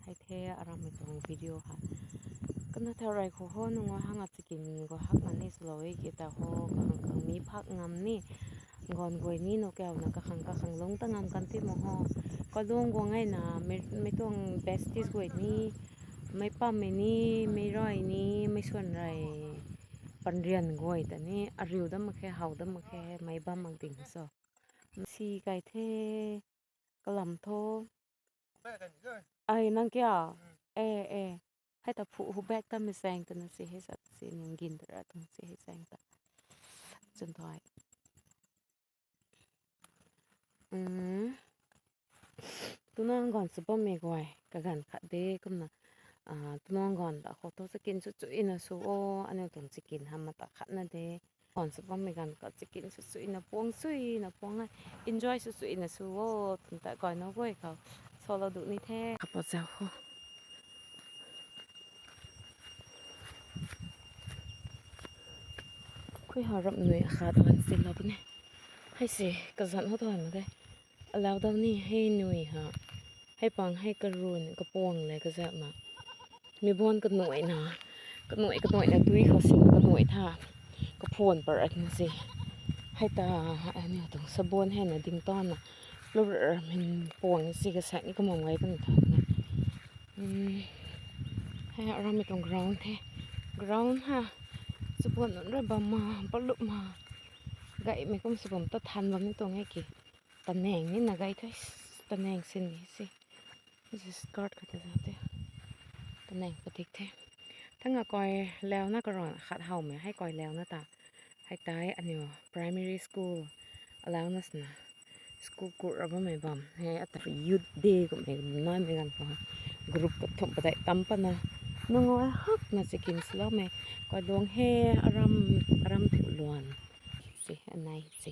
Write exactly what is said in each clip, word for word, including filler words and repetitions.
Ai the aram mei tuang video ha. Kana thau rai khou ho nunga hanga chicken go hak na ni swlou e ki ta ho kahang khang mi phak ngam ni. Ngon guay ni no kau na kakhang kakhang lung ta ngam kan ti mo ho. Kalung guang ai na mei, mei tuang besties guay ni. Mei pam mei ni, mei rai ni, mei suan rai. Panrian guay ta ni, ariu dam mak khe, hau dam mak khe, mei bam mak ding so. Si kai the, kalam tho. Ai, nang kya? Eh, eh. Hei ta phu hu bek ta mi seng ta na si hei sa si ning gin ta ra tung si hei seng ta. Chun thoi. Tunuang gan sw bam mei guay, kagan khat de kumna, tunuang gan ta khou thu chicken sw chuina sw o, aniu tuang chicken hamh ma ta khat na de. Gan sw bam mei gan khat chicken sw chuina puang suina puang e, enjoy sw chuina sw o, tun ta guay na guay khou, solo du ni the. Kapo zau ho. Khui ha rap nui akhat wan silou puni. Hei se, kazan ho tuan mak ge. Alau dau ni hei nui ha. Hei pang hei karun, kapuang le kazat na. Mi buan kanuai na. Kanuai, kanuai na tui khou sin, kanuai tha. Kaphuan par at na se. Hei ta, aniu tuang sabon hei na ding tawn na. Lu ra min puang si kasak ni kamang gai kan tha. Hei aram mei tuang ground the. Ground ha. Sabon nunc ra bam ma, palup ma. Gai mei kum sabon ta than bam ni tuang e ki. Taneng ni na gai the. Taneng sin ni si. Skirt khat ta zau the. Taneng padik the. Thanga koi leuna karon khat hau mei, hei koi leuna ta. Hei tai aniu primary school. Alauna sina. School kur ra bammei bam. Hei ata youth day kummei nai mei ganv khou. Group kathumh padeih tam patna. Nungai hakna chicken swloumei. Koi luang he aram, aram thiu luan. Si, anei si.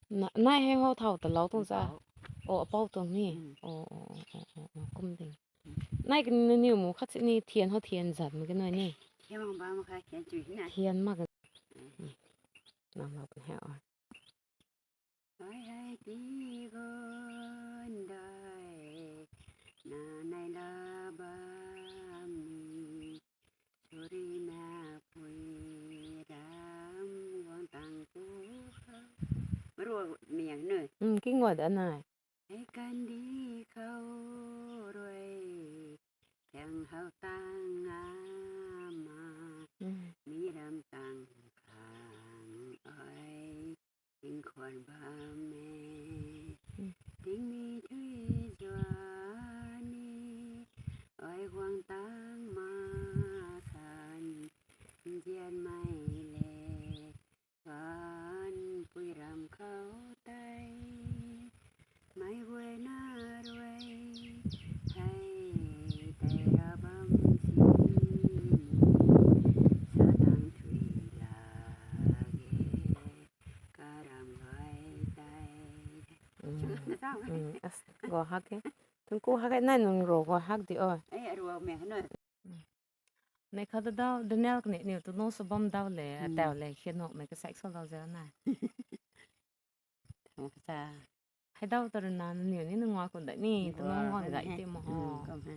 Na, nai hei ho thau ta lou tuang sa. Apou. O, apou tuang ni. Mm. O, o, o, o, o, o, kum ding. Mm. Nai kani nangniw mu khat si ni thian ho thian zat mak ke nai ni. Thian mang bam kha thian chui na. Thian mak. Mm. Mm. Nang lou kan he o. Ai hai ti gon dai. Na nai la bam ni. Churi na pui ram guang tang ku kha. Maruak miang nu. Mm, king wat anai. Hei kandi khou rui, thiang hau tang ama, mm, mi ram tang khang ai, ting khwan bam e, mm, ting mi thui zua ni, ai guang tang ma san, nzian mai le, Kan pui ram khou tei, mei guay na rui, hei tei ra bam si ni, sa tang thui la ge, karam guay tei. Mm. Mm, as, go hak e. Tun ku hak e, nai nung ro go hak di o. Eh, ro me hano. Mm. Nei kha da dau, Daniel kani niw tu no sa bam dau le, mm, atau le, khia nok mei ka sek so dau zau na. Thang kasa. Hei dau ta rui na, niw ni nunga kun dai ni, tu nong gon gai ti mo ho. Mm, kum he.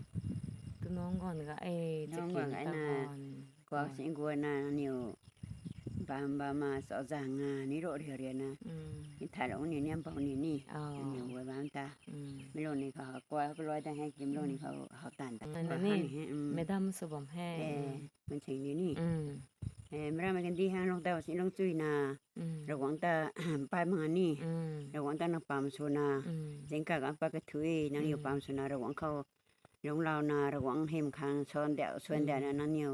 Tu nong gon ga e, nong gon gai na. Kua sing gua na niw bam bam ma so zang nga ni ro ria ria na. Mm. Ni tha lo ni niam pau ni ni. Oh. Niw gua bam ta. Mm. Milo ni kha kua ka loi ta he kim lo ni kha hau tan ta. Mm, kua ni. Han he, mm. Madam su bam he. Eh, mm. Kun sing ni ni. Mm. Eh, mera ma kan di hang long ta si long chui na. Mm. Ravguangc ta pai mak nga ni. Mm. Ravguangc ta nang pam sw na. Mm. Zingkak ang pa kathui, nang niw, mm, pam sw na, Ravguangc khou lungclou na, Ravguangc hym khang suan diau, suan diau, mm, na, nang niw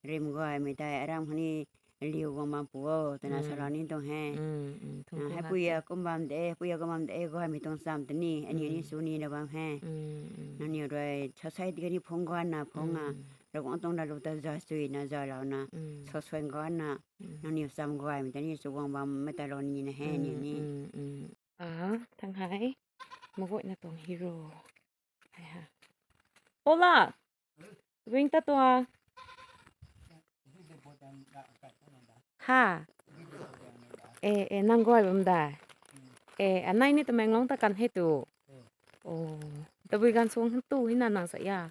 rim guay mei tei, aram khou ni liu guang bam pu o, twna, mm, salou ni tuang he. Mm, mm, thung, ah, ku hei ha pui ya kum bam de, pui ya kum bam de, guay mei tuang cham ta ni, aniw ni, mm, sw ni na bam he. Mm, mm. Nang niw rui, society kani phung guan na, phung a, mm, Ravguangc tuang lalu ta zay sui na, zaylou na, mm, so suan guan na, mm, nang niw cham guay mei ta ni, sw guang bam mei ta lou ni na he, mm, niw ni. Mm, mm. Ah, thang hai. Maguayna tuang hero. Hai ha. Ola! Ring ta tua. Ha? Eh, eh, nang guay bam da. Eh, anai ni Tamenglong ta kan he tu. Oh, tabui gan suang tu hina nang sa ya.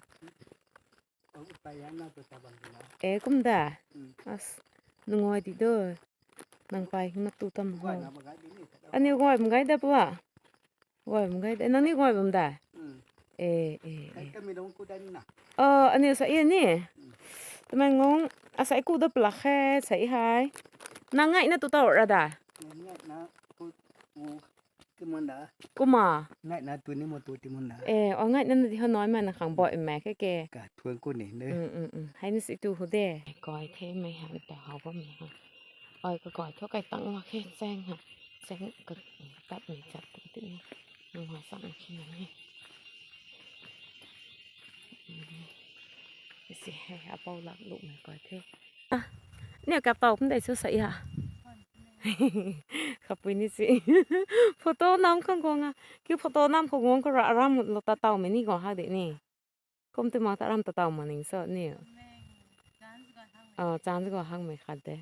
E, kum da. As, nungai di do. Nang pai na tu tam ho. Ani goi mgai da pua. Goi mgai da. Nang ni goi bam da. E, e, e. Oh, ani sa i ni. Tamenglong, asa i ku da pla khe, sa i hai. Nang ngai na tu tau ra da. Kumna. Ngai na tu ni mo tu ti mun na. E, o ngai na na di ho noi ma na khang boi me khe ke. Ka thuan ku ni ne. Hai ni si tu ho de. Koi the me ha ta hau bam ni ha. Oi ka koi tho kai tang ma khe cheng ha. Cheng ka tat ni chat tu ti ni. Nang ma sang khe na ni. Si hai apau lak lu me koi the. Ni ka pau kum dai su sa ya. Khapui ni si. Photo nam khang gong a. Ki photo nam khang gong ka ra ram lo ta tau me ni gong ha de ni. Kum ti ma ta ram ta tau ma ning so ni. Oh, chance go hang me khat de.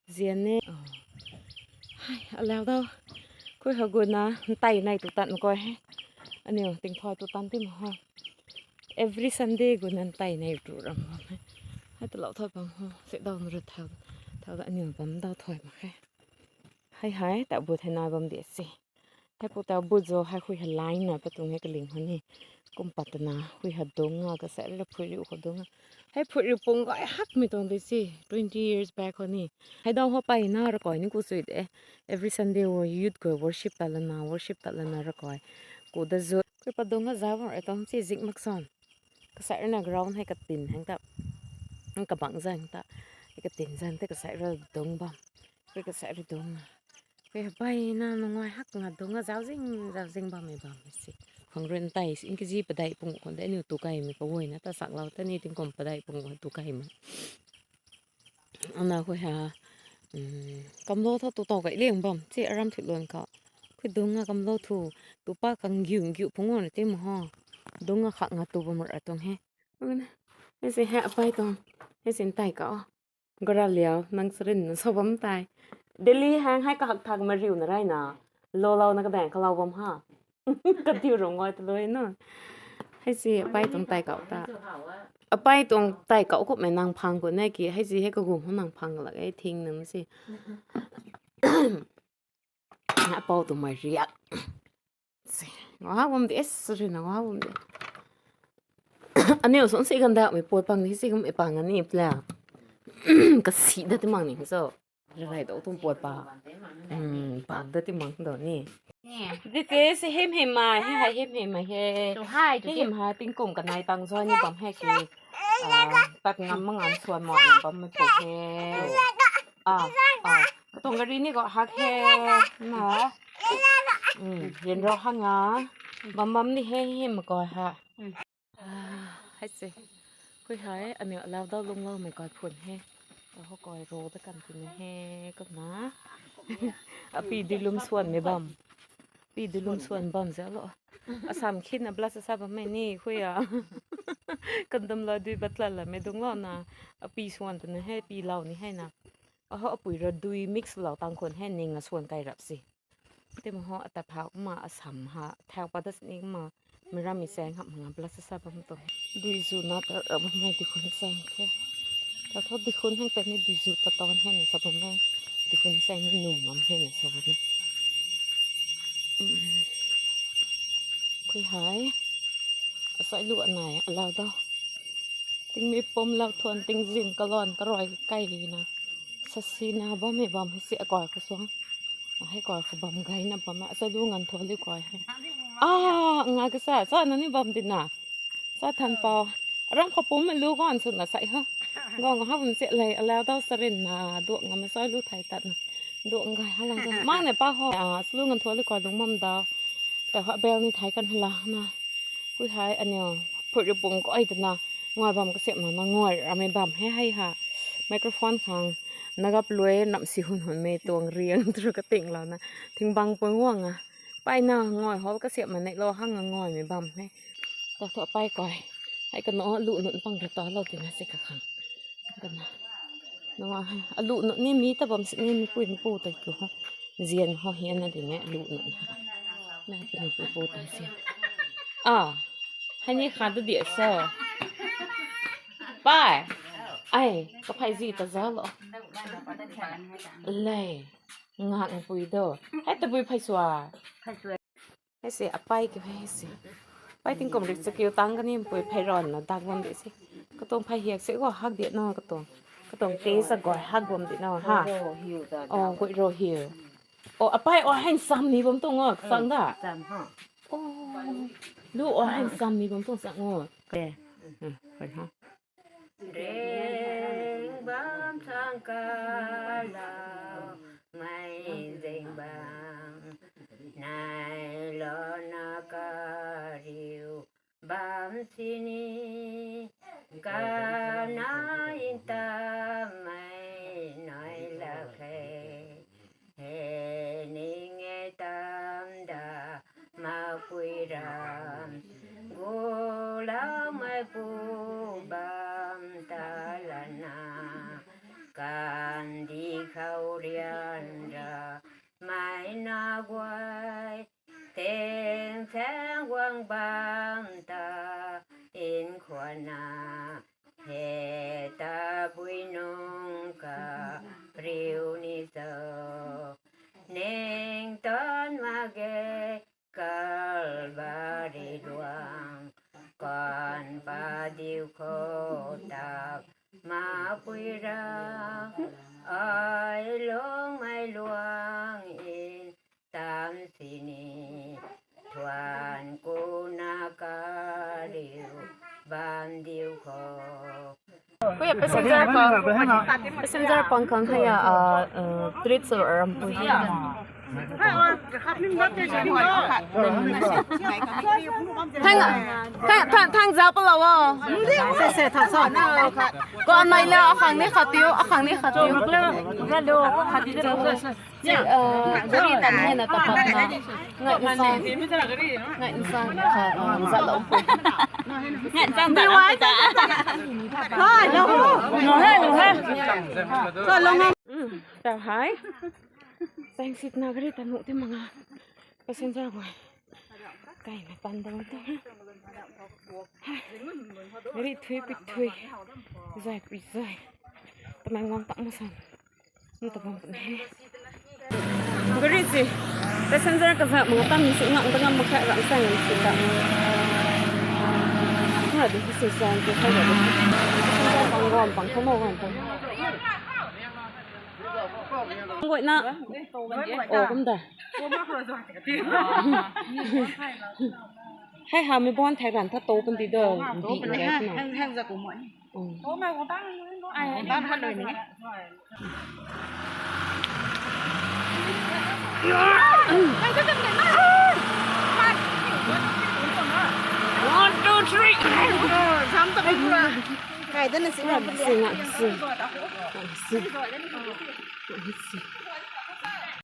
Zian ni. Hai, alau dau. Khui ha guna ntai nai tu tan koi he. Aniu ting thoi tu tan ti ma ho. Every Sunday guna ntai nai tu ram ho he. Hai ta lau thoi bam ho. Se dau na ru thau. Thau da aniu bam dau thoi ma he. Hai hai, ta bu thai nai bam di si. Hei pu ta bu zo, hei hui ha line na pa tung hei kaling ho ni. Kum pat na, hui ha dung a, ka sa ra phuiriu ho dung a. Hei phuiriu pung gay hak mi tuang di si, twenty years back ho ni. Hei dau ho pai na rakoi ni ku sui de. Every Sunday wo youth ko worship ta lana, worship ta lana rakoi. Ku da zo. Kui pa dung a za bam ra tuang si zik mak son. Ka sa ra na ground hei ka tin hang ta. Hang ka bang zang ta. Hei ka tin zang te ka sa ra dung bam. Hei ka sa ra dung a. Hei pai na nungai hak nga dung a zau zing, zau zing bam e bam e si. Khang run tai si, inki zi padai pung khon de niu tu kai mi ka woi na ta sak lau ta ni ting kum padai pung khon tu kai mi. Ana khui ha, um, kamlo tho tu tau kai liang bam, si aram thu luan ka. Khui dung a kamlo thu, tu pa kang giu giu pung won ti mo ho. Dung a khak nga tu bam ra tuang he. Hei si he apai tuang, hei si ntai ka o. Gara liau, nang sarin na so bam tai. Delhi hang hai ka hak thak ma riu na rai na. Lo lau na ka dang ka lau bam ha. Ka tiu rung ngoi ta loi na. Hei si apai tuang tai kau ta. Apai tuang tai kau kup me nang phang ku na ki. Hei si hei ka gum ho nang phang lak e thing nang si. Apau tuang mai riak. Ngau ha bam di, es, ri na ngau ha bam di. Aniu son si ganda me pot pang di si gum e pang ani pla. Ka si da ti mang ni so. Rai do tum pot pa. Hmm, pang da ti mang do ni. Di te si him him mai, he hai him him mai he. Tu hai, tu him him hai ting kum ka nai tang zo ni bam he ki. Ah, tat ngam ma ngam suan mo ni bam me tu he. Ah, ah. Ka tuang gari ni ko hak he. Na. Hmm, yen ro hang a. Bam bam ni he him ko ha. Ah, hai se. Hui hai, aniu alau dau lung lau mei kai phun he. Aho kai ro da kan ti na he, kum na. Api di lum suan mei bam. Pi di lum suan bam za lo. Asam khin na bla sa sa bam mei ni, hui a. Kandam la dui batla la mei dung lo na. Api suan tu na he, pi lau ni he na. Aho apui ra dui mix lau tang khun he, ning a suan kai rap si. Ti ma ho ata phau ma asam ha, thau pa das ni ma, mi ram mi seng hap ma bla sa sa bam to. Dui zu na ta ra bam mei di khun seng the. Ta tho di khun hang ta ni di zu pa ton hang sa bam mei. Di khun seng ni num ngam hang sa bam mei. Khui hai. Asai lu anai, alau dau. Ting mi pum lau thuan ting zin kalon karoi kai na. Sasi na bam hei bam hei si akoi ka suang. Hei koi ka bam gai na bam hei. Asai lu ngan thuan li koi hei. Ah, nga ka sa, sa na ni bam di na. Sa than pau. Aram ka pum lu gon sun na sai ha. Gong ha bam se lei, alau dau sarin na, duak ngam sai lu thai tat na. Duak ngai ha lang dau. Mang ne pa ho. Ah, asai lu ngan thuan li koi lung mam dau. Ta ha bel ni thai kan hala na. Khui hai aniu, phut ri pung koi ta na, ngoi bam kasiam na, na ngoi ramei bam he hai ha. Microphone khang, nagap lui nam si hun hun mei tuang riang tru ka ting lau na, thing bang pung wang a. Pai na ngoi hol kasiam na nei lo hang a ngoi mei bam he. Ta thu pai koi, hai ka no lu nun pang ra ta lo ti na si ka khang. Ka na, no wa hai, alu nun ni mi ta bam si ni mi pui mi pu ta kiu ho. Zian ho hian na di nge alu nun ha. Na pui mi pu pu ta si. Ah, hai ni kha ta di so. Pai. Ai, kaphai zi ta za lo. Lei. Ngak ngpui do. Hei tabui phai sua. Hei se apai ki hei se. Pai tingkum rik chakiu tang kani mpui phai ron na dak bam di se. Katuang phai hiak se go hak di no katuang. Katuang te sa go hak bam di no ha. Oh, gui ro hiu. Oh, apai oh handsome ni bam tuang o, sang da. Oh, lu oh handsome ni bam tuang sang o. Ke. Hmm, phai ha. Ring bam chang ka lau, mei zing bam, nai lo na ka riu bam sini, ka na in ta mei nai la khe. He ning e tam da mapui ram, gu lau mei pu bam ta lana, kan di khou rian ra mei na guay, ting thang guang bam ta in khwan na, he tabui nung ka riu ni zo. Ning tan ma ge Kalvari luang, kan pa diu khou tap mapui ra, ai lung mei luang in tam sini, thuan ku na ka riu bam diu khou. Kuya passenger pang, passenger pang khang hei a, ah, uh, treat sw ram pui. Thang, thang, thang, thang zau pa lo wo. Se, se, thang sa na. Ko anai la, akhang ni khat tiu, akhang ni khat tiu. Chi, uh, gari tan hei na ta pat na. Ngai nsang. Ngai nsang. Kha, uh, zat lou pui. Ngai nsang ta. Hai, lo. Lo hai, lo hai. Ko lo ngam. Mm, ta hai. Sang sit na gari tan nu ti manga. Passenger boy. Kai na pan dam tu. Gari thui pik thui. Zai pik zai. Tamang wang tak masan. Ni ta bam pun he. Gari si passenger kazak manga tam ni si ngam ta ngam makha ram sang ngam si ta. Nga di si sang ke khai di. Passenger pang rom pang khamo rom pang. Ngoi na. Oh, kum da. Hei ha mi bon thai ran tha to pun di do. Di ngai na. One, two, three. Kai dana si. Ngak si, ngak si. Ngak si.